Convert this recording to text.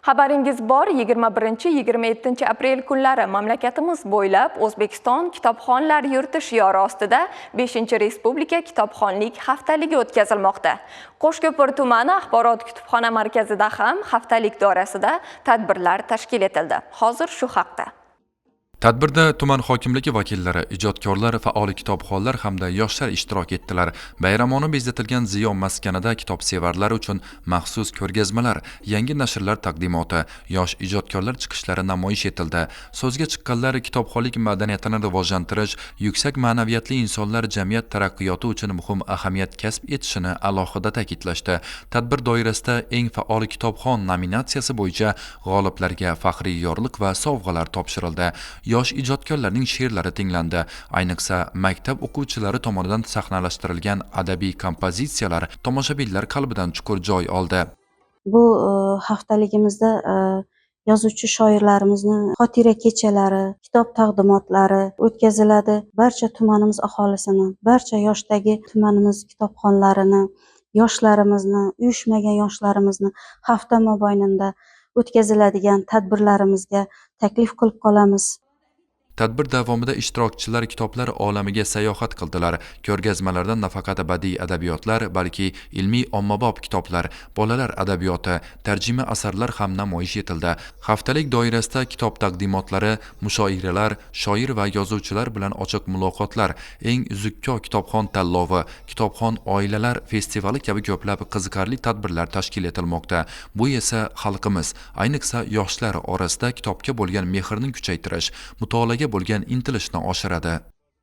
Xabaringiz bor, 21-27 aprel kunlari mamlakatimiz bo'ylab O'zbekiston kitobxonlar yurti shiori ostida 5-Respublika kitobxonlik haftaligi o'tkazilmoqda. Qo'shko'pir tumani axborot kutubxona markazida ham haftalik doirasida tadbirlar tashkil etildi. Hozir shu haqda. Tadbirda tuman hokimligi vakillari, ijodkorlar, faol kitobxonlar hamda yoshlar ishtirok etdilar. Bayramona bezatilgan Ziyo maskanida kitobsevarlar uchun maxsus ko'rgazmalar, yangi nashrlar taqdimoti, yosh ijodkorlar chiqishlari namoyish etildi. So'zga chiqqanlar kitobxonlik madaniyatini rivojlantirish, yuksak ma'naviyatli insonlar jamiyat taraqqiyoti uchun muhim ahamiyat kasb etishini alohida ta'kidlashdi. Tadbir doirasida eng faol kitobxon nominatsiyasi bo'yicha g'oliblarga faxriy yorliq va sovg'alar topshirildi. Yosh ijodkorlarning she'rlari tinglandi. Ayniqsa, maktab o'quvchilari tomonidan sahnalashtirilgan adabiy kompozitsiyalar tomoshabinlar qalbidan chuqur joy oldi. Bu haftaligimizda yozuvchi shoirlarimizni xotira kechalari, kitob taqdimotlari o'tkaziladi. Barcha tumanimiz aholisini, barcha yoshdagi tumanimiz kitobxonlarini, yoshlarimizni, uyushmagan yoshlarimizni hafta mobaynida o'tkaziladigan tadbirlarimizga taklif qilib qolamiz. Tadbir davomida ishtirokchilar kitoblar olamiga sayohat qildilar. Ko'rgazmalarda nafaqat badiiy adabiyotlar, balki ilmiy ommabop kitoblar, bolalar adabiyoti, tarjima asarlar ham namoyish etildi. Haftalik doirasida kitob taqdimotlari, mushoiralar, shoir va yozuvchilar bilan ochiq muloqotlar, eng zukko kitobxon tanlovi, kitobxon oilalar festivali kabi ko'plab qiziqarli tadbirlar tashkil etilmoqda. Bu esa xalqimiz, ayniqsa yoshlar orasida kitobga bo'lgan mehrni kuchaytirish, mutolaaga bo'lgan intilishni oshiradi.